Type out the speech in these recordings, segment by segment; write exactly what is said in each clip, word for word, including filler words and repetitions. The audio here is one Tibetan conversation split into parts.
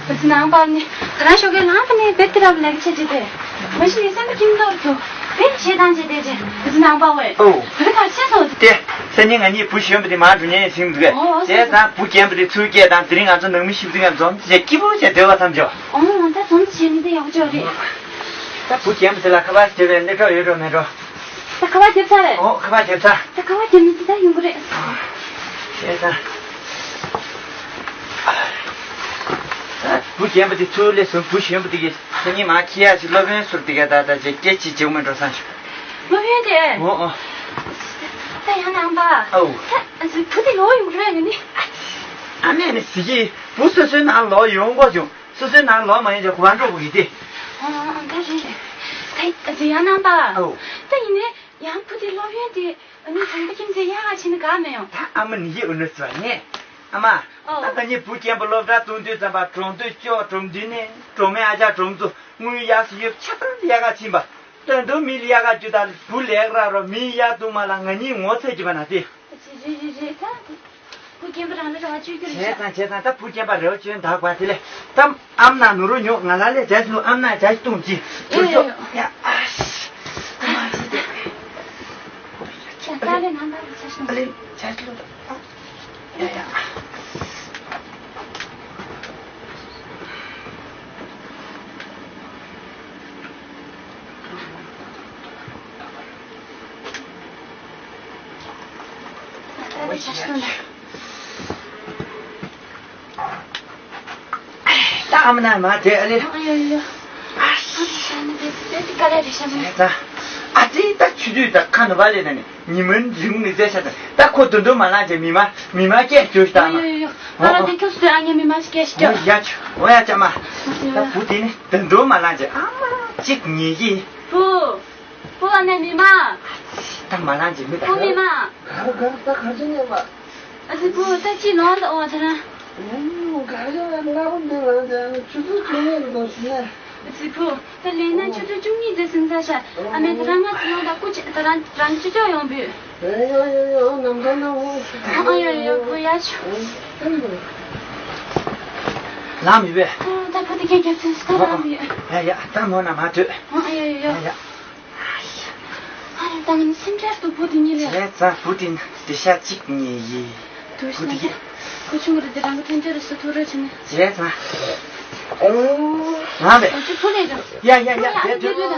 ཨ་ཙི་ནང་པ་ནི་ད་རང་ཞོགས་ཀས་ལངས་པ་ནས་བེད་དེ་རབ་ལེགས་བྱས་ཀྱི་དེ། མ་གཞི་ནས་སེམས་པ་ཁྱིམ་ཐོར་དུ་བེད་ཞེ་སྡང་བྱས་བསྡད་ཀྱི། ཨ་ཙི་ནང་པ་ཝེ། ཨོ། བོད་གར་ཆས་སོང་དེ། སང་ཉིན་ང་གཉིས་བུ་གཞོན་པ་དེ་མར་འགྲོ་ཉན་ཡིན་ཟིན་འདུག་གས། ཨོ་ཨོ། དེ་དང་བུ་རྒན་པ་དེ་ཚུར་སྐྱེལ་དང་དེ་རིང་ང་ཚོ་ནང་མི་ཞིབ་འཇུག་ཡང་འཛོམས་ཏེ་སྐྱིད་པོ་བྱས་སྡོད་པ་བསམ་བྱུང་། ཨོ་ད་འཛོམས་ཏེ་བྱས་ནི་དེ་ཡག་པོ་ཅིག་རེད། ད་བུ་རྒན་པ་དེ་ལ་ཁ་པར་བརྒྱབ་པའི་སླེབས་གྲབས་ཡོད་འགྲོ་མེད་འགྲོ། ད་ཁ་པར་བརྒྱབ་ཚར་རེད། ཨོ་ཁ་པར་བརྒྱབ་ཚར། ད་ཁ་པར་བརྒྱབ་ནས་ད་ཡོང་གི་རེད། ཤེས་ད། ད་བུ་རྒན་པ་དེ་ཚུར་སླེབས་སོང་། བུ་གཞོན་པ་དེ་གིས་སང་ཉིན་མར་འཁྱེར་ཡག་ཅིག་སློབ་དཔོན་ཟུར་དེ་ག་ད་ད་ཅེས་སྐད་ཅིག་བྱེད་མི་འགྲོ་བསམ་བྱུང་། སློབ་དཔོན་དེ། ཨོ་ཨོ། ད་ཡང་ནང་པ། ཨོ། ད་བུ་དེ་ལོག་ཡོང་གི་རེད་ངས་ནི། ཨ་ནེ་ནི་ཟི་གི་བུ་སོ་སོའི་ནང་ལོག་ཡོང་དགོས་བྱུང་། སོ་སོའི་ནང་ལོག་མ་ཡོང་ཅེས་གོ་བ་འགྲོ་དགོས་ཀྱི་དེ། ཨོ་ཨོ་ད་རེད་རེད། ད་ཡང་ནང་པ། ཨོ། ད་ཡིན་ནི། ཡང་བུ་དེ་སློབ་ཡོན་དེ་ཨ་ནི་དང་པོ་ཁྱིམ་མཚེས་ཡག་ག་ཕྱིན་ནི་ག་མེད་ཡོང་། ད་ཨ་མ་ནི་ཡི་ཨུ་ནུ་ཙི་བ་ནས། ཨ་མ། ཨོ། ད་ང་གཉིས་བུ་རྒན་པ་སློབ་གྲྭ་གཏོང་དུས་ཙམ་པ་གྲོང་སྟོད་ཅོག་གྲོང་མདུན་ནས་གྲོང་མའི་ཨ་ཅག་གྲོང་ཚོ་དངུལ་ཡག་སུ་ཡོད་ཆ་ཚང་ཡག་ག་ཕྱིན་པ། ད་དུང་མི་ལ་ཡག་ག་རྒྱུ་ད་བུ་ལེགས་ར་རོ་མི་ཡག་དུ་མ་ལ་ང་གཉིས་ངོ་ཚ་གྱི་བ་ན་དེ། རེད་རེད་རེད་ད། བུ་རྒན་པ་རང་ལ་རེ་བ་བཅོལ་རྒྱུ་རེད་བྱས་ཤག་ཙང་བྱས་ཙང་ད་བུ་རྒན་པ་རེ་བ་བཅོལ་འདག་པ་དེ་ལས་ད་ཨམ་ན་ནོར་རོ་ཉོ་ང་ལ་ལས་བྱས་ལུ་ཨམ་ན་བྱས་ཤི་ཏུང་ཅི་ཡོ་ཡོ་ཡོ། ཡ་ཨ་ཤི། ད་མ་ཤི་ད། ད་ལས་ནང་པ་ལ་བྱས་ཤི་ཨ་ལས་བྱས་ལུ་ད་ཡ་ཡ། ད་ལས་བྱས་ཤི་ཏུང་ད། ད་ཨ་མ་ན་མ་དེ་ཨ་ལེ། ཨ་ཡོ་ཡོ། ཨ་ཤ་ནི་དེ་དེ་དེ་ག་ལེ་རེ་ཤ་མ། ད་ཨ་ཙི་ད་ཆུ་དུས་ད་ཁ་ནུ་བ་ལེ་ན་ནི་ཉི་མ་རིང་ནི་ཟེ་ཤ་ད་ད་ཁོ་དུ་འདུ་མ་ལང་ཅེ་མི་མ་མི་མ་སྐད་ཅོ་ཤ་ད་ཨ་ཡོ་ཡོ་ཡོ། ང་རང་དེ་ཁྱོད་སུ་ཨ་ཉེ་མི་མ་སྐད་ཤ་ཨོ་ཡ་ཆུ་ཨོ་ཡ་ཅ་མ། ད་བུ་དེ་ནི་དུ་འདུ་མ་ལང་ཅེ་ཨ་མ་གཅིག་ཉིས་ཀྱི། བུ། བུ་ཨ་ནེ་མི་མ། ད་མ་ལང་ཅེ་མི་ད། བུ་མི་མ། གར་གར་ད་གར་ཅི་ཉེ་མ། ཨ་ཙི་བུ་ད་ཅི་ལོང་ད་འོ་ད་ར། ག་ཡོད་ན་ང་པོ་འདི་ང་ཚོ་ཆུ་ཚོད་བཅུ་གཉིས་ལ་གཏོང་ཟིན་ནས། ཨ་ཙི་བུ་ད་ལས་ན་ཆུ་ཚོད་བཅུ་གཉིས་ཙམ་ཟིན་ཚར་ཤག་ཨ་མས་ད་རང་ང་ཚོ་ལོང་ད་སྐུ་ཅི་ད་རང་རང་ཅི་ཅོག་ཡོང་བུ། ཡོ་ཡོ་ཡོ་ནམ་ཟླ་ནམ་འོང་། ཨ་ཡོ་ཡོ་བུ་ཡ་ཆུ། ལམ་ཡོད་པས། ད་བུ་དེ་ཁྱེད་རྒྱབ་ཚུན་སུ་ད་ལམ་ཡོད། ཡ་ཡ་ད་མོ་ན་མ་ཐོས། ཨ་ཡོ་ཡོ་ཡོ། ཡ་ཡ། ཨ་ཡ་ད་ང་ནི་སེམས་ཁྲལ་དུ་བུ་དེ་གཉིས་རེད། བྱས་ཙང་བུ་དེ་འདི་ཤ་གཅིག་གཉིས་ཡིན། དུ་བུ་དེ་ཤ་གཅིག་ཁོ་ཆུང་གི་རེད་དེ་རང་གི་ཐོན་རྒྱུ་རེད་སུ་ཐུག་རོགས་བྱས་ནས། བྱས་ཙང་། ཨོ། ང་རེད། ཨོ་ཅི་ཕུ་ལས་རེད། ཡ་ཡ་ཡ་ཡ་དེ་དེ་དེ་དེ།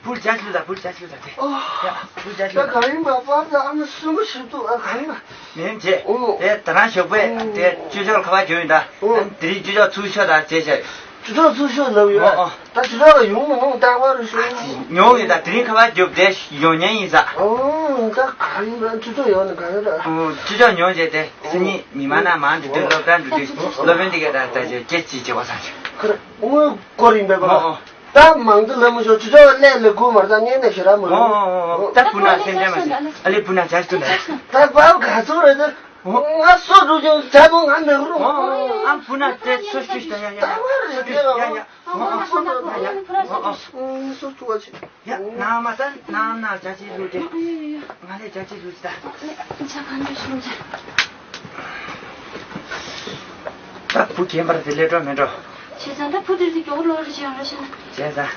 བུ་རྒྱ་ཤུ་ད་བུ་རྒྱ་ཤུ་ད་དེ། ཨོ། ཡ་བུ་རྒྱ་ཤུ་ད། ད་ག་ཡིན་པ་པ་ད་ཨ་མ་སུན་པོ་ཞིག་འདུག་ཨ་ག་ཡིན་པ། མིན་བྱས། ཨོ། དེ་ད་རང་ཞོགས་པས་དེ་ཅུ་ཅོག་ཁ་བ་བརྗོད་ཡིན་ད། ཨོ། དེ་རིང་ཅུ་ཅོག་ཚུགས་ཤོག་ད་བྱས་བྱས། ཅུ་ཅོག་ཚུགས་ཤོག་ལབ་ཡོད། ཨོ་ཨོ། ད་ཅུ་ཅོག་ལ་ཡོང་མི་ནོ་རྟག་པར་ཤོག་ཉོང་ཡོད་ད་དེ་རིང་ཁ་བ་རྒྱོབ་དེ་ཡོང་ཉན་ཡིན་ས། ཨོ་ད་ག་ཡིན་ད་ཅུ་ཅོག་ཡོང་ནི་ག་རེ་ད། ཨོ་ཅུ་ཅོག་ཉོང་བྱས་དེ་སང་ཉིན་ཉི་མ་ན་མང་དུ་དུ་སློབ་གྲྭ་འགྲོ་དུས་སློབ་དཔོན་དེ་ག་ད་ད་ཅེ་སྐད་ཅིག་བྱེད་པ་སང་ཞོག་ཁ་རེ་དངོས་སྐོར་ཡིན་པས་པ། ཨོ་ཨོ། ད་མང་དུ་ལབ་མི་ཤོག་ཅུ་ཅོག་ལས་ལས་དགོས་མ་རེད་ད་ངས་ནས་ཞེ་དྲག་མ་ཨོ་རེད། ཨོ་ཨོ་ད་བུ་ན་སེམས་ཁྲལ་མ་བྱེད་ཨ་ལེ་བུ་ན་བྱ་ཞིག་ཏུ་ན། ད་པ་ག་ཚོད་རེད་ད། ང་སོ་འགྲོ་ཀྱང་བྱ་མོ་ང་མེད་རུང་། ཨ་བུ་ན་དེ་ཚོ་ཤུ་ཤུ་ཡ་ཡ་ཡ། ད་མ་རེད་ཡ་ཡ། ཨ་ཨ་ཨ་ཨ་ཨ། སོ་ཐུ་བ་ཆེ། ཡ་ནང་མ་ད་ནང་ན་བྱ་ཅི་ལུས་ཏེ། ང་ལས་བྱ་ཅི་ལུས་ད། ཨ་ལེ་ཆ་གང་འདྲ་ཞུ་ཅི། ད་བུ་རྒན་པར་དེ་ལས་འགྲོ་མི་འགྲོ། བྱས་ཙང་ད་བུ་དེ་དེ་མགྱོགས་ལོག་རེ་བྱེད་ཡོང་རེ་བྱེད་ན། བྱས་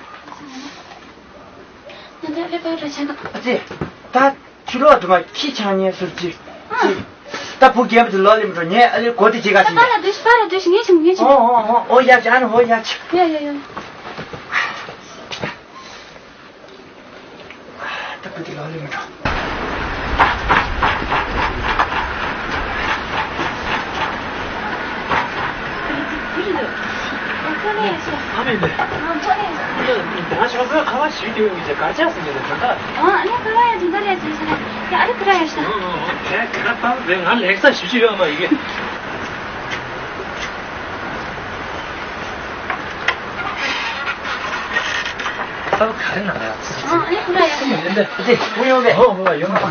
ཙང་། ད་ལས་པར་རེ་བྱེད་ན། ཨ་ཙི། ད། ཕྱི་ལོགས་དུ་མ་ཁྱི་ཆགས་ཉེན་ཟུར་ཅི། ཨ། ཅི། ད་བུ་རྒན་པ་དེ་ལོག་ལེམ་འགྲོ་ངས་ཨ་ལེ་གོ་དེ་ཅི་ག་ད་ཅི། པ་ལ་སྡོད་ཤི་པ་ལ་སྡོད་ཤི་ངས་ཆི་ངས་ཆི། ཨོ་ཨོ་ཨོ་ཨོ་ཡ་ཅི་ཨ་ནི་ཨོ་ཡ་ཅི། ཡ་ཡ་ཡ། ད་བུ་དེ་ལོག་ལེམ་འགྲོ། ཨ་མས་ལེ། ང་ཞོགས་པའི་ཁ་བ་ཞིག་དེ་ཡོད་ཀྱི་ག་ཅག་ཟིན་གྱི་འདུག་ད། ཨ་ནི་ཁ་བ་ཡ་དུང་ད་རེད་ཟེར་ཟེར་ན་ཡ་ཨ་རི་ཁ་བ་ཡ། ད་ག་རེ་པ་རེད། ང་ལེགས་ས་ཞུ་རྒྱུ་ཡོད་མ་ཡིན། ཨ་ག་རེ་ན་ཡ། ཨ་ཨ་ཁོ་ན་ཡ། ཡིན་འདི་འདི་ཁོ་ཡོང་གི་ཨོ་ཧོ་ཡོང་གི་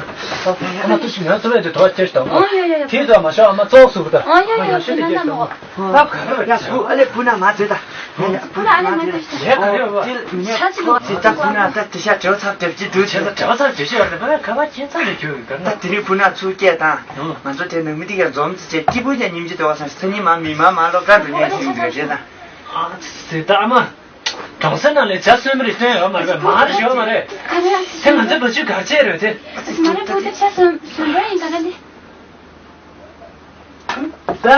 ཨ་མ་ཏུ་ཞིག་ང་ཚོ་བས་དེ་དོ་ཁྱེར་དང་ཨོ་ཡ་ཡ་ཡ། དེ་ཚོ་མ་ཤོག་ཨ་མ་ཙོག་སུ་གི་ད་ཨོ་ཡ་ཡ་ཡ། ཤི་ཁོ་ན་ཁྱེར་ན་དང་ནོ། ཨ་ག་རེ་ཡ་བུ་ཨ་ལེ་བུ་ན་མ་ཚོད་ད། ཁོ་ན་ཨ་ལེ་མ་ཚོད། ལས་ག་རེ་ཡོད་བ། ཤ་ཅི་ལོ། ཅི་ད་བུ་ན་ད་དེ་ཤ་བྲེལ་ཚབ་བྲེལ་ཅི་འདུག་ཆེ་ད་བྲེལ་ཚབ་བྲེལ་ཅི་ཡོད་རེད་པ། ཁ་པ་ཁྱེད་ཚ་ལས་ཁྱོད་གི་གར་ན། ད་དེ་རིང་བུ་ན་ཚུར་སྐད་དང་། ང་ཚོ་དེ་ནང་མི་དེ་ག་འཛོམས་ཚེ་སྐྱིད་པོ་ཀྱང་ཉིན་གཅིག་དེ་བ་སང་སང་ཉིན་མ་མི་མ་མ་ལོ་ཀ་འགྲོ་ཉན་ཟིན་འདུག་རེད་ད། ཨ་ཙི་ད་ཨ་མ། གྲོང་གསེབ་ནང་ལས་ཇ་གསོལ་མི་རིགས་སྟོན་ཡོད་མ་རེད། མ་རེད་ཞོ་མ་རེད། ག་རེ་ཨ་ཙི། དེ་ང་ཚོའི་བུ་ཆུ་གར་ཆས་རེད་དེ། ཨ་ཙི་མ་རེད་བུ་དེ་ཇ་གསོལ་གསོལ་འགྲོ་ཡིན་ག་རེ་འདི། ད།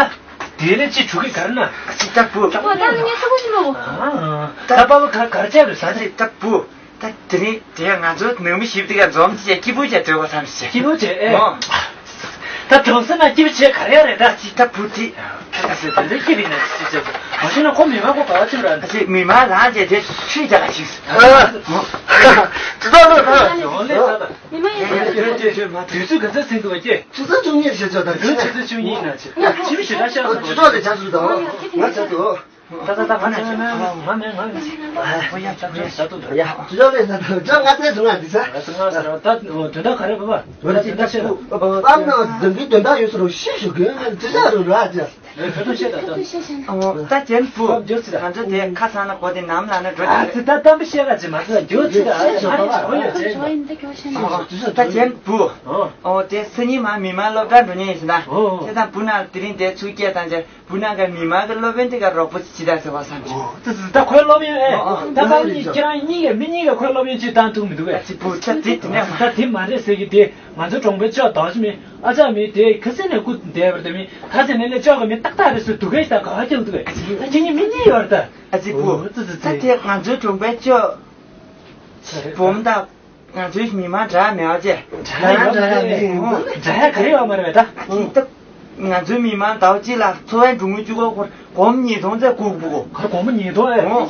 དེ་ནས་ཅི་བྱུང་གི་གར་ན། ཨ་ཙི་ད་བུ། ཨོ་ད་ངས་ཚ་པོ་ཅི་མ་འོ། ད་པ་པ་ག་གར་ཆས་རེད་ཟ། ཨ་ཙི་ད་བུ། ད་དེ་རིང་དེ་ང་ཚོ་ནང་མི་ཞིབ་དེ་ག་འཛོམས་ཅི་སྐྱིད་པོ་ཅིག་སྡོད་པ་བསམ་ཤེས། སྐྱིད་པོ་ཅིག་ཨེ། ཨོ། ད་གྲོང་གསེབ་ན་སྐྱིད་པོ་ཅིག་ག་རེ་ཡ་རེད་ད། ཅི་ད་བུ་དེ། ད་ད་ཟེར་དེ་འདྲ་སྐྱིད་པའི་ནང་ཅི་ཅི་ཅི། མ་ཤེས་ན་ཁོ་མི་མ་ཁོ་ག་བ་ཅིག་ར། ཨ་ཙི་མི་མ་རང་ཅེ་དེ་ཆུ་རྒྱག་ག་ཅིག་ཨ། ཅི་ད་ལོ་ད། ཡོང་ལེ་ད་ད། མི་མ་ཡིན། དུས་ཚོད་ག་ཚོད་ཟིན་འདུག་བ་ཀྱེ། ཆུ་ཚོད་བཅུ་གཉིས་བྱེད་ཆོག་ད། དུས་ཆུ་ཚོད་བཅུ་གཉིས་ན་ཆེ། ཁྱིམ་ཞིག་ལ་ཤག་ཟིན་ཆུ་ཚོད་ལས་ཆགས་སུ་དང་ང་ཆ་དུ། ད་ད་ད་ང་ཆ་ང་ང་ང་ང་ང་ང་ཡ་ཆ་དུ་ད། ཡ་ཆུ་ཚོད་ལས་ཆགས་དུ་ད། ང་ཚོ་ང་ཚོ་ད་དོན་དག་ག་རེ་བ་བ་ད་ད་ཤེས་ད། པམ་ན་འཛིན་གྱི་དོན་དག་ཡོད་སོ་རུ་ཤིག་ཞུ་གི་ཅི་ཆ་རུ་ར་ཅི། ཨོ་ད་ཅན་བུ། ང་ཚོ་དེ་ཁ་སང་ལ་གོ་དེ་ནམ་ལ་ན་འགྲོ། ཨ་ཙི་ད་གཏམ་དཔེ་བཤད་ག་ཅི་མ་ཚོད་འགྱོ་ཅི་ད་ཨ་ཅི་ཨ་ཅི་ཨོ་ཡོད་ཅི། ད་ཅན་བུ། ཨོ་དེ་སང་ཉིན་མ་མི་མང་སློབ་གྲྭ་འགྲོ་ཉན་ཡིན་ཟེར་ན། དེ་དང་བུ་ནང་དེ་རིང་དེ་ཚུར་སྐད་བཏང་ཅེ་བུ་ནང་ག་མི་མང་གི་སློབ་ཡོན་དེ་ག་རོགས་པོ་ཅི་ད་ཟེར་བ་བསམ་ཅི། ད་ཁོའི་སློབ་ཡོན་ཨེ་ད་ཁ་གཉིས་ཁྱེད་རང་གཉིས་ཀ་མི་གཉིས་ཀ་ཁོའི་སློབ་ཡོན་ཅི་བཏང་ཐུབ་མི་འདུག་ཨེ། ཅི་བུ་ད་དེ་དེ་ནས་ད་དེ་མ་རེད་ཟེར་གི་དེ། ང་ཚོ་གྲོང་པའི་ཅོག་དོག་ཅི་མི་ཨ་ཅག་མི་དེ་ཁ་སེང་ནས་སྐུ་འདས་པར་དེ་མི་ད་ཚེ་ནས་ལས་ཅོག་གི་མི་ཏག་ཏག་རེད་ཟེར་སྡུག་སྐད་ཞིག་དང་ག་བ་ཀྱང་འདུག་ཨེ། ད་ཁྱེད་གཉིས་མི་གཉིས་ཡོད་རེད་ད། ཨ་ཙི་བུ། ཨོ་ཙི་ཙི་ད་ཙི། དེ་ང་ཚོའི་གྲོང་པའི་ཅོག་སྦོམ་དང་ང་ཚོའི་མི་མང་འདྲ་མེད་པ་ཅེ། འདྲ་ཡོད་མ་རེད། འདྲ་ཡ་ག་རེ་ཡོད་མ་རེད་བས་ད། ཨ་ཙི་ད། ང་ཚོའི་མི་མང་ཟླ་བ་གཅིག་ལ་འཚོ་བའི་འགྲོ་དངུལ་གཅིག་པོ་ཁོར་སྒོར་མོ་ཉིས་སྟོང་ཙམ་བསྐུར་བསྐུར་གོ། ཁོར་སྒོར་མོ་ཉིས་སྟོང་ཨེ། ཨོ།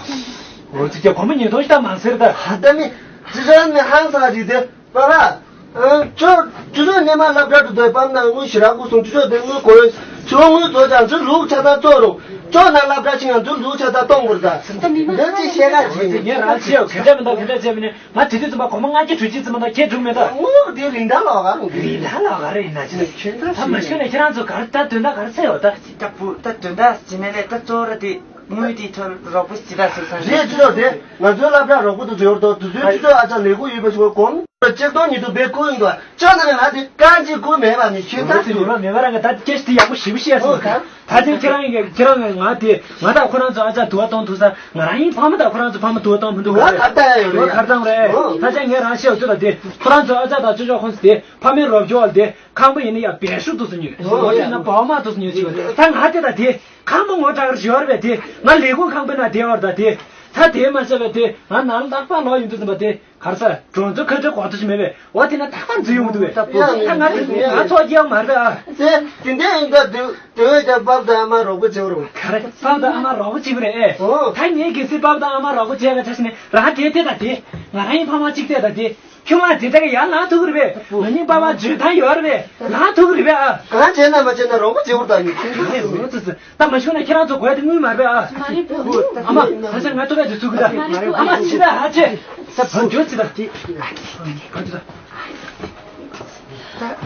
ཨོ་ཙི་ཀྱ་སྒོར་མོ་ཉིས་སྟོང་ཞིག་ད་མང་སེར་ད། ཧ་ད་མི། ཅི་ཟེར་ནི་ཧང་སང་རེད་དེ། པ་པ། ཨ། ཁྱོད་ཁྱོད་ཚོ་སྔོན་མ་སློབ་གྲྭ་དུ་སྡོད་པ་ན་དངུལ་ཞེ་དྲག་དགོས་སོང་། ཁྱོད་ཚོ་དེ་དངུལ་དགོས། ཁྱོད་དངུལ་བཟོ་ཀྱང་ཚུར་ལུག་ཆ་ཚང་བཙོང་རུང་། ཁྱོད་ནང་སློབ་གྲྭ་ཕྱིན་ཡང་ཚུར་ལུག་ཆ་ཚང་གཏོང་དགོས་རེད་ད། འདི་ཅི་བཤད་ག་ཅི། ངས་རང་བཤད་ཡོད། ག་འདྲ་མི་འདུག་ག་འདྲ་བྱས་མི་ནི་ང་དེ་དུས་ཙམ་པ་སྒོར་མོ་ལྔ་བརྒྱ་དྲུག་ཅུ་ཙམ་པ་འདུག་ཁྱེད་འགྲུབ་མེད་ད། དངུལ་དེ་རིན་ཐང་ལོག་ག་རུང་གི། རིན་ཐང་ལོག་ག་རེ་ཡིན་ན་ཅི། ད་མ་ཤོད་ན་ཁྱེད་རང་ཚོ་ག་རེ་ད་དོན་དག་ག་རེ་འཚོལ་ཡོད་ད། ད་བུ་ད་དོན་དག་ཅི་ནས་ལས་ད་གཙོ་བོ་ར་དེ། དངུལ་དེ་ཐོབ་རོགས་པ་ཅི་ལ་ཟེར་ས་རེད། ཅི་ལོ་དེ་ང་ཚོའི་སློབ་གྲྭ་རོགས་པ་དུ་འབྱོར་དོ། དུ་ཚོའི་ཅི་ལོ་ཨ་ཅག་ལས་ཁུངས་ཡོད་པ་ཞིག་གོ་གོང་གཅིག་སྟོང་ཉིས་སྟོང་བེད་ཁུལ་ཡིན་དོ། ཅོ་ན་ང་དེ་རྐང་གཅིག་ཁུལ་མེད་པ་ནི་ཁྱོད་ད་ཚོ་ཡོད་ལ་མེད་པ་རང་གི་ད་སྐད་ཆ་དེ་ཡག་པོ་ཞིབ་བཤད་སོང་། ད་དེ་ཁྱེད་རང་གི་ཁྱེད་རང་གི་ང་དེ་ང་ད་ཁོ་རང་ཚོ་ཨ་ཅག་དུ་བ་གཏོང་ཐུབ་ས། ང་རང་ཡིན་ཕ་མ་ད་ཁོ་རང་ཚོ་ཕ་མ་དུ་བ་གཏོང་མི་འདུག་ང་ད་ལྟ་ཡོད་རེད། ཁར་བཏང་རེད། ད་ཅག་ངས་རང་བཤད་ཚོད་ལ་དེ་ཁོ་རང་ཚོ་ཨ་ཅག་ད་ཅོ་ཅོ་ཁོང་ཚོ་དེ་ཕ་མའི་རོགས་སྐྱོར་བ་དེ་ཁང་པ་ཡིན་ན་ཡ་བེད་ཤུགས་ཏུ་སུ་ཉོས། འོ་དེ་ན་བའོ་མ་ཏུ་སུ་ཉོས་ཅིག་ད་ང་དེ་ད་དེ། ཁང་པ་ངོ་སྤྲད་གར་ཞོར་བས་དེ་ང་ལས་ཁུངས་ཁང་པའི་ནང་བསྡད་བར་ད་དེ། ད་དེ་མ་བྱས་པས་དེ་ང་ནང་ལ་ལྟག་པར་ལོག་ཡོང་དུས་ཙམ་པ་དེ་གར་ས་གྲོང་ཚོ་ཁ་བྲལ་གོ་ཐུབ་ཀྱི་མེད་པས། འོ་དེ་ན་ལྟག་པར་འཛུལ་ཡོང་གི་འདུག་པས། ད་ང་དེ་ང་ཚོགས་སྐྱེལ་མ་རེད་ཨ། དེ་དེ་འདྲ་ཡིན་ད་དུས་དེ་བས་ཀྱང་པབ་དང་ཨ་མ་རོགས་པ་བྱེད་རུང་། ག་རེ་པབ་དང་ཨ་མ་རོགས་པ་བྱེད་ཀྱི་རེད་ཨེ། ད་ངས་གལ་སྲིད་པབ་དང་ཨ་མ་རོགས་པ་བྱས་པའི་ཆ་ཤས་ནས་རང་དེ་དེ་ད་དེ་ང་རང་ཡིན་ཕ་མ་གཅིག་བལྟས་ད་དེ། ཁྱོད་མ་དེ་འདྲ་གི་ཡར་ལངས་ཐུབ་ཀྱི་རེད་པས། ང་གཉིས་པ་བ་འཇོན་ཐང་ཡོད་རེད་པས། ལངས་ཐུབ་ཀྱི་རེད་པས་ཨ། གང་བྱས་ན་མ་བྱས་ན་རོགས་པ་བྱེད་དགོས་ད་ཡིན། ཨ་ནི་འུ་ཚོ་ཚོ་ད་མ་ཤོད་ན་ཁྱེད་རང་ཚོ་དགོས་དེ་དངུལ་མ་རེད་པས་ཨ། མ་རེད་བུ། ཨ་མ་ད་ཆ་ང་ཐུག་པས་དེ་ཚུགས་ཀྱི་ད། ཨ་མ་ཕྱི་ད་ཧ་ཆེ། ས་བུ་འཇོག་ཅི་ད། ག་ཅི་ད།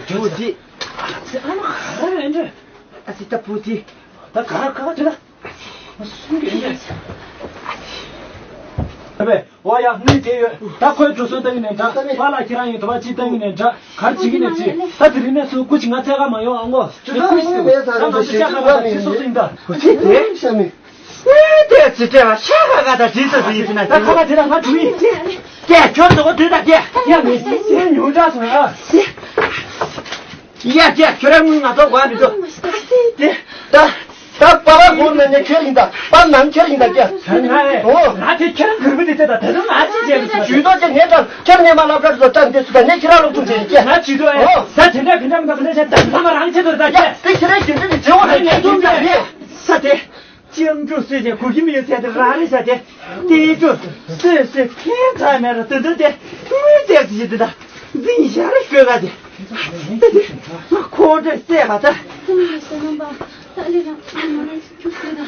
འཇོག་ཅི་ད། ཨ་མ་ག་རེ་རེད་འདྲ། ཨ་ཙི་ད་བུ་དེ། ད་ག་ག་ཅི་ད། ཨོ་ཡ་དངུལ་དེ་ཡོད། ད་ཁོའི་འགྲོ་སོང་ལྟ་གི་ནས་འདྲ། པཱ་ལགས་ཁྱེད་རང་ཡིན་དུ་བ་ཅི་ལྟ་གི་ནས་འདྲ། གར་བྱེད་ཀྱི་ནས་ཅི། ད་དེ་རིང་ནས་སུ་སྐུ་ཅི་ང་ཚད་ག་མ་ཡོང་ཨ་ངོ། ཅི་ད་ཁུ་ཤི་ད་ང་ཚོ་ཤ་ཁ་ག་ད་ཅི་སོ་སོ་ཡིན་ད། ཅི་དེ་ཤ་མི། ཨེ་དེ་ཅི་དེ་ལ་ཤ་ཁ་ག་ད་ཅི་སོ་སོ་ཡིན་ཟེར་ན། ད་ཁ་བ་དེ་ལ་ང་འགྲོ་ཡིན། དེ་ཁྱོད་ཚོ་གོ་དུས་ད་དེ་ཡ་མི་དེ་ཉུང་དྲགས་སོང་ཨ། ཡ་ཀྱེ་ཁྱོད་རང་ངུས་ང་ཚོ་གོ་ཡ་མི་འདུག་དེ་ད་ད་པ་པ་གོ་ནས་ནས་ཁྱོད་ཡིན་ད། པ་ནམ་ཁྱོད་ཡིན་ད་ཀྱེ། ང་ཨེ་ཨོ། ང་དེ་ཁྱོད་རང་གུར་མི་དེ་ཚེ་ད་ད་དུང་ང་ཅི་བྱས་ལ་ཇུས་གཏོགས་ཀྱི་ངས་ད་ཁྱོད་ངས་མ་ལབ་ད་ད་འདི་སུ་ད་ངས་ཁྱེད་རང་སློབ་ཐུབ་བྱས་ཀྱེ། ང་ཇུས་གཏོགས་ཨེ་ཨོ། ད་དེ་འདྲ་གི་འདྲ་མི་འདྲ་གི་འདྲ་བྱས་ད་ཚང་མ་རང་ཆེད་དུ་ད་ཀྱེ། དེ་ཁྱེད་རང་རྒྱུན་འཛིན་གྱི་བྱེད་འོ་ད་ངས་ངས་ཐུབ་ཐུབ་ཀྱེ་རེད། ས་དེ། ལྕམ་དྲུག་གསོད་ཅིང་གོ་གི་མི་ཡོད་ཟེར་དེ་རང་རེད་ཤག་དེ། ཏེ་ཅོ་གསོད་གསོད་ཁྱད་མཚར་མེད་ར་དེ་ཚོ་དེ་དངུལ་ཏེ་ཟེར་ཞིག་དེ་ད་འཛིན་ཤར་ཤོད་ག་དེ་ ཁོ་འདྲ་བསད་པ་ད། ད་ལས་རང་ང་རང་ཁྱུག་ཟེར་ད།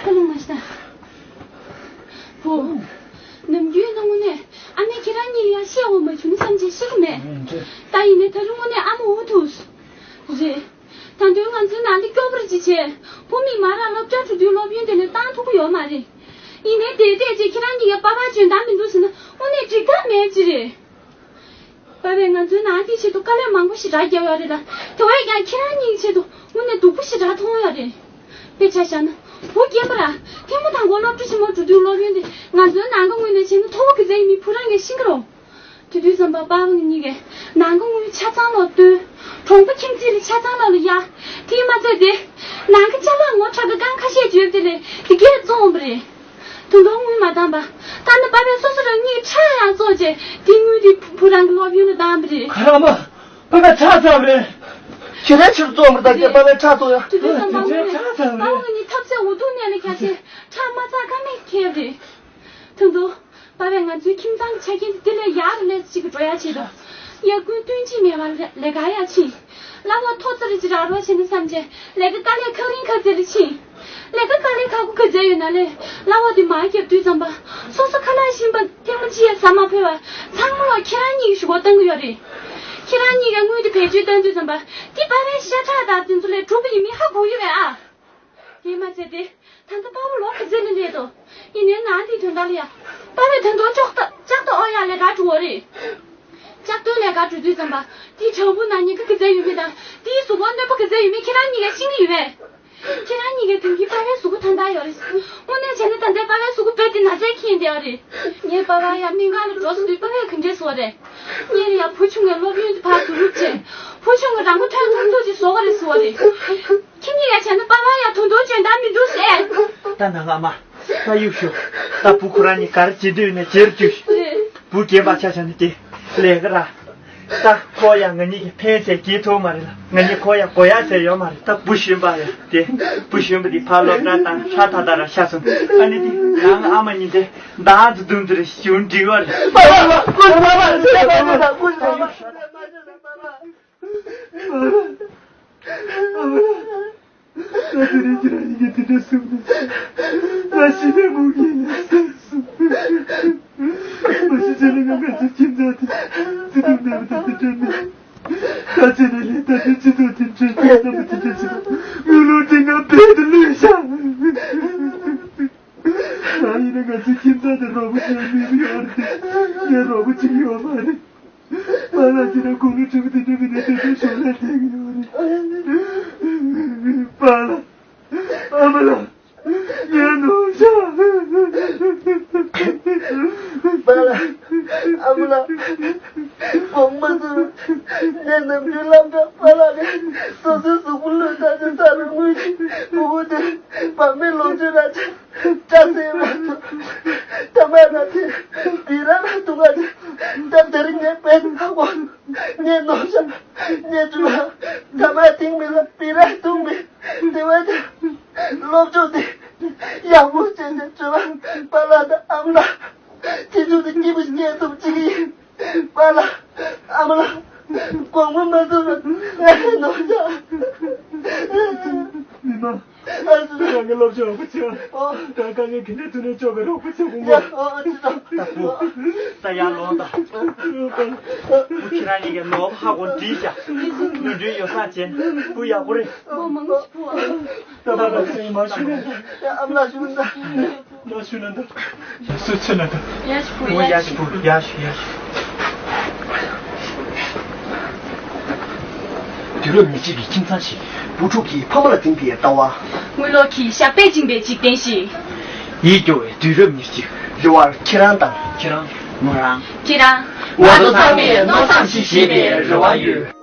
ད་ལུང་མ་ཤི་ད། བུ། ནམ་རྒྱུན་ནང་ངོ་ནས་ཨ་མས་ཁྱེད་རང་གཉིས་ལ་ཡ་བཤད་འོ་མ་བྱུང་བསམ་བྱས་ཤི་གི་མེད། ད་ཡིན་ནའི་ད་རུང་ངོ་ནས་ཨ་མ་འུ་ཐུག་རེད། ད་དུང་ང་ཚོའི་ནང་འདི་སྐྱོ་པོར་ཅི་བྱས། བུ་མིག་མ་རག་སློབ་གྲྭ་འགྲོ་དུས་སློབ་ཡོན་དེ་ལས་བཏང་ཐུབ་ཀྱི་ཡོད་མ་རེད། ཡིན་ནའི་དེ་བལྟས་རྗེས་ཁྱེད་རང་གཉིས་ཀྱི་པ་ཕར་འཇོན་ཐང་མི་འདུག་ཟེར་ན་དངོས་གནས་འགྲིག་ཐབས་མེད་ཅི་རེད། པ་ཕས་ང་ཚོའི་ནང་འདིའི་ཆེད་དུ་དཀའ་ལས་མང་པོ་ཞེ་དྲག་བརྒྱབ་ཡོད་རེད་ལ། དེ་བས་ཀྱང་ཁྱེད་རང་གཉིས་ཀྱི་ཆེད་དུ་དངོས་གནས་སྡུག་པོ་ཞེ་དྲག་མཐོང་ཡོད་རེད། དཔེ་ཆ་བཞག་ན། བུ་རྒན་པ་ར་ཐེངས་མ་དང་པོ་སློབ་གྲྭ་ཆེན་མོར་འགྲོ་དུས་སློབ་ཡོན་དེ་ང་ཚོའི་ནང་གི་ངོས་ནས་བྱས་ན་མཐོ་པོ་གི་རྩ་ཡིན་མིན་བུ་རང་གིས་ཤེས་ཀྱི་རེད། དེ་དུས་ཙམ་པ་པ་ཕ་ངེད་གཉིས་ཀས་ནང་གི་དངུལ་ཆ་ཚང་ལོག་བཏོན། གྲོང་པ་ཁྱིམ་མཚེས་ལ་ཆ་ཚང་ལོག་ལ་གཡར། དེས་མ་ཚད་དེ། ནང་གི་ཅ་ལག་ངོ་དྲག་གི་རྐང་ཁ་ཤས་བརྗོད་དེ་ལས་དེ་གས་བཙོངས་པ་རེད། དུང་དུང་དངུལ་མ་བཏང་པ། ད་ནི་པ་ཕས་སོ་སོ་རང་ཉིད་ཁྲག་ཡང་བཙོངས་རྗེས་དེ་དངུལ་དེ་བུ་རང་གི་སློབ་ཡོན་ལ་བཏང་པ་རེད། ཁ་ར་མ། པ་ཕས་ཁྲག་བཙོངས་པ་རེད། ཁྱེད་རའི་ཕྱིར་བཙོངས་པ་རེད་ད་ཀྱེ་པ་ཕས་ཁྲག་བཙོངས་ཡ། དེ་དུས་ཙམ་པ་དངུལ་ནི་པ་ཕ་ངེད་གཉིས་ཐབས་ཟད་འུ་སྡུག་ནས་ལ་ཁྱ་ཆེ་ཁྲག་མ་བཙོངས་ཀ་མེད་ཁེལ་རེད། དུང་དུང་། པ་ཕས་ང་ཚོའི་ཁྱིམ་ཚང་གི་ཆ་རྐྱེན་དེ་དེ་ལས་ཡག་རུ་ལས་ཅིག་གི་འགྲོ་ཡ་ཆེད་དུ། ཡ་ཀུན་སྟོན་གྱིས་མེད་པར་ལས་ཀ་ཡ་ཕྱིན། གླ་ཕོགས་མཐོ་ཙམ་རེ་ཅིག་རག་རོགས་བྱས་ན་བསམ་བྱས་ལས་ཀ་དཀའ་ལས་ཁག་རིང་ཁག་ཙམ་རེ་ཕྱིན། ལས་ཀ་དཀའ་ལས་ཁག་པོ་ག་ཚད་ཡོད་ན་ལས་གླ་ཕོགས་དེ་མར་བརྒྱབ་དུས་ཙམ་པ། སོ་སོ་ཁ་ལག་ཤིང་པ་ཐེངས་མ་གཅིག་ཡ་ཟ་མ་ཕོད་པ་ཚང་མ་ལོག་ཁྱེད་རང་གཉིས་ཀྱི་གཞུག་གུར་བཏང་གི་ཡོད་རེད། ཁྱེད་རང་གཉིས་ཀྱི་དངུལ་དེ་བེད་སྤྱོད་བཏང་དུས་ཙམ་པ་དེ་པ་ཕའི་ཤ་ཁྲག་དང་དེ་ཚོ་ལས་གྲུབ་པ་ཡིན་མིན་ཧ་གོ་གི་རེད་ཨ། དེས་མ་ཚད་དེ། ད་ལྟ་པ་ཕ་ལོག་ག་ཚད་ལ་སླེབས་འདུག་ཡིན་ནའི་ནང་དེའི་དོན་དག་ལ་ཡ། པ་ཕས་ད་དུང་ལྕོག་ལྕགས་ཐོག་ཨོ་ཡ་ལས་ཀ་འགྲོ་བ་རེད། ལྕགས་ཐོག་ལས་ཀ་འགྲོ་དུས་ཙམ་པ། དེའི་བྱང་བུ་ན་ཉེན་ཁ་ག་ཚད་ཡོད་མེད་དང་དེའི་གཟུགས་པོ་གནོད་པ་ག་ཚད་ཡོད་མེད་ཁྱེད་རང་གཉིས་ཀས་ཤེས་ཀྱི་ཡོད་པས། ཁྱེད་རང་གཉིས་ཀས་དེང་གི་པ་ཕའི་གཟུགས་པོ་ད་ལྟ་ཡོད་རེད། དངོས་གནས་བྱས་ན་ད་ལྟའི་པ་ཕའི་གཟུགས་པོ་རྦད་དེ་ན་ཚས་འཁྱེར་བསྡད་ཡོད་རེད། ངའི་པ་ཕ་ཡ་སྨན་ཁང་ལ་འགྲོ་སོང་དུས་པ་ཕས་ག་འདྲས་བཟོ་བ་རེད། ངས་ཡ་བུ་ཆུང་གི་སློབ་ཡོན་དུ་ཕར་བསྡུ་རུབ་བྱས། བུ་ཆུང་གི་རང་མགོ་ཐོན་ཐུབ་ཐུབ་ཅིག་བཟོ་གི་རེད་ཟེར་བ་རེད། ཁྱེད་གཉིས་ཀ་བྱས་ན་པ་ཕ་ཡ་དུང་དུང་འཇོན་ཐང་མི་འདུག་ཟེར། ད་ནང་ཨ་མ། ད་གཡུག་ཞོག་ད་བུ་ཁོ་རང་གཉིས་ག་རེ་བྱེད་འདོད་ཡོད་ན་བྱེད་རུ་བཅུག་ཤོག་བུ་རྒན་པ་ཆ་བཞག་ན་དེ་ལས་ཀ་ར། ད་ཁོ་ཡ་ང་གཉིས་ཀྱི་ཕན་ཟེར་གྱི་ཐུབ་མ་རེད་ལ། ང་གཉིས་ཁོ་ཡ་གོ་ཡ་ཟེར་ཡོད་མ་རེད། ད་བུ་གཞོན་པ་ཡ་དེ། བུ་གཞོན་པ་དེ་ཕར་སློབ་གྲྭ་དང་ཧྲ་ཐག་ཐག་ར་ཤ་སོང་། ཨ་ནི་དེ་ནང་ཨ་མ་གཉིས་དེ་འདང་དུ་དུང་དུ་རེ་ཞུ་འགྲིག་བ་རེད། ད་དེ་རིང་ཁྱེད་རང་གཉིས་ཀྱིས་དེ་འདྲ་གསུངས་ནས། ང་ཤི་ནས་མུ་གེ་ཡིན་ཟེར་གསུངས། མ་གཞི་བྱས་ན་ང་ང་ཚོའི་ཁྱིམ་ཚང་དེ་བརྩེ་དུང་ལྡན་པ་དང་དེ་འདྲ་མེད། ད་བྱས་ན་ལས་ད་ལྟའི་སྤྱི་ཚོགས་དེ་འཕྲོད་བསྟེན་རྣམ་པ་དེ་འདྲ་ཞིག་ལ་དངུལ་ལོར་དེ་ང་རྦད་དེ་བླུས་ཤག་ད་ཡིན་ན་ང་ཚོའི་ཁྱིམ་ཚང་དེ་རོགས་པ་བྱེད་ནུས་ཀྱི་ཡོད་རེད་དེ། ངས་རོགས་པ་བྱེད་ཀྱི་ཡོད་མ་རེད། པཱ་ལགས་ཁྱེད་རང་དགུང་ལོ་ཆུང་ངུ་དེ་འདྲ་མིན་ན་དེ་འདྲའི་ཞོར་ལས་བསྡད་ཀྱི་ཡོད་རེད། པཱ་ལགས། ཨ་མ་ལགས། ངས་ནོར་བཞག་པཱ་ལགས། ཨ་མ་ལགས། དགོངས་མ་ཚོམ། ངས་ནམ་རྒྱུན་སློབ་གྲྭ་པཱ་ལགས་ཀྱིས་སོ་སོའི་གཟུགས་པོ་བླུས་བཏང་ཚེ་ས་རུ་དངུལ་གྱི་ཕྲུ་གུ་དེ་བག་མེད་ལོངས་སྤྱོད་ར་བྱས། སྐྲ་སེར་མ་ཐུབ། ཐ་མ་ན་དེ་བི་ར་ལ་ཐུག་ག་དེ། ད་དེ་རིང་ངས་དཔེ་ཧ་གོ། ངས་ནོར་བཞག་ངས་བྱུང་བ། ཐ་མ་ཐེངས་མི་ལ་བི་ར་ཐུག་མི། དེ་བས་ཀྱང་སློབ་སྦྱོང་དེ་ཡག་པོ་བྱས་ནས་བྱུང་བ། པཱ་ལགས་དང་ཨ་མ་ལགས། ཁྱེད་ཚོ་དེ་སྐྱིད་པོ་ཞིག་སྐྱེལ་ཐུབ་ཅིག་ཡིན། པཱ་ལགས། ཨ་མ་ལགས། དགོངས་པ་མ་ཚོམ། ངས་ནོར་བཞག་མི་མང་། ཨ་ཙི། ང་གི་སློབ་སྦྱོང་རོགས་པ་བྱེད། ཨོ། ད་དཀའ་ངལ་ག་འདྲ་འདུག་ནའི་ཅོག་གི་རོགས་པ་བྱེད་དགོས་མོ། ཡ། ཨོ། ཨ་ཙི། ད་བུ། ད་ཡར་ལོངས་དང་། བུ་ཁྱེད་རང་གཉིས་ཀྱི་ནོར་བུ་ཧ་གོ་འདྲིས་བཞག་ནོར་འཁྲུལ་ཡོ་བསྲང་བྱས་ན་བུ་ཡག་པོ་རེད། བུ་མང་པོ་ཞིག་བུ། ད་བུ་ལ་ཚེ་ཡིན་མ་ཞུ་ནས། ཡ། ཨ་མ་ལགས་ཞུ་ན་ད། ལ་ཞུ་ན་ད། སུ་ཚོད་ན་ད། ཡ་ཞུ་བུ། ཡ་ཞུ་བུ། ཡ་ཞུ། ཡ་ཞུ། དུས་རབས་ཉེར་གཅིག་གི་ཁྱིམ་ཚང་ཞིག་བུ་ཕྲུག་གིས་ཕ་མ་ལ་འཛིན་པའི་ལྟ་བ། དངུལ་ལོར་གྱི་ཞབས་པད་བཅིངས་པའི་འཇིག་རྟེན་ཞིག་ཡིད་སྐྱོ་བའི་དུས་རབས་ཉེར་གཅིག་རེ་བར་ཁྱེད་རང་དང་། ཁྱེད་རང་། མོ་རང་། ཁྱེད་རང་། ང་ཚོ་ཚང་མས་མནོ་བསམ་ཞིག་བཞེས་པའི་རེ་བ་ཡོད།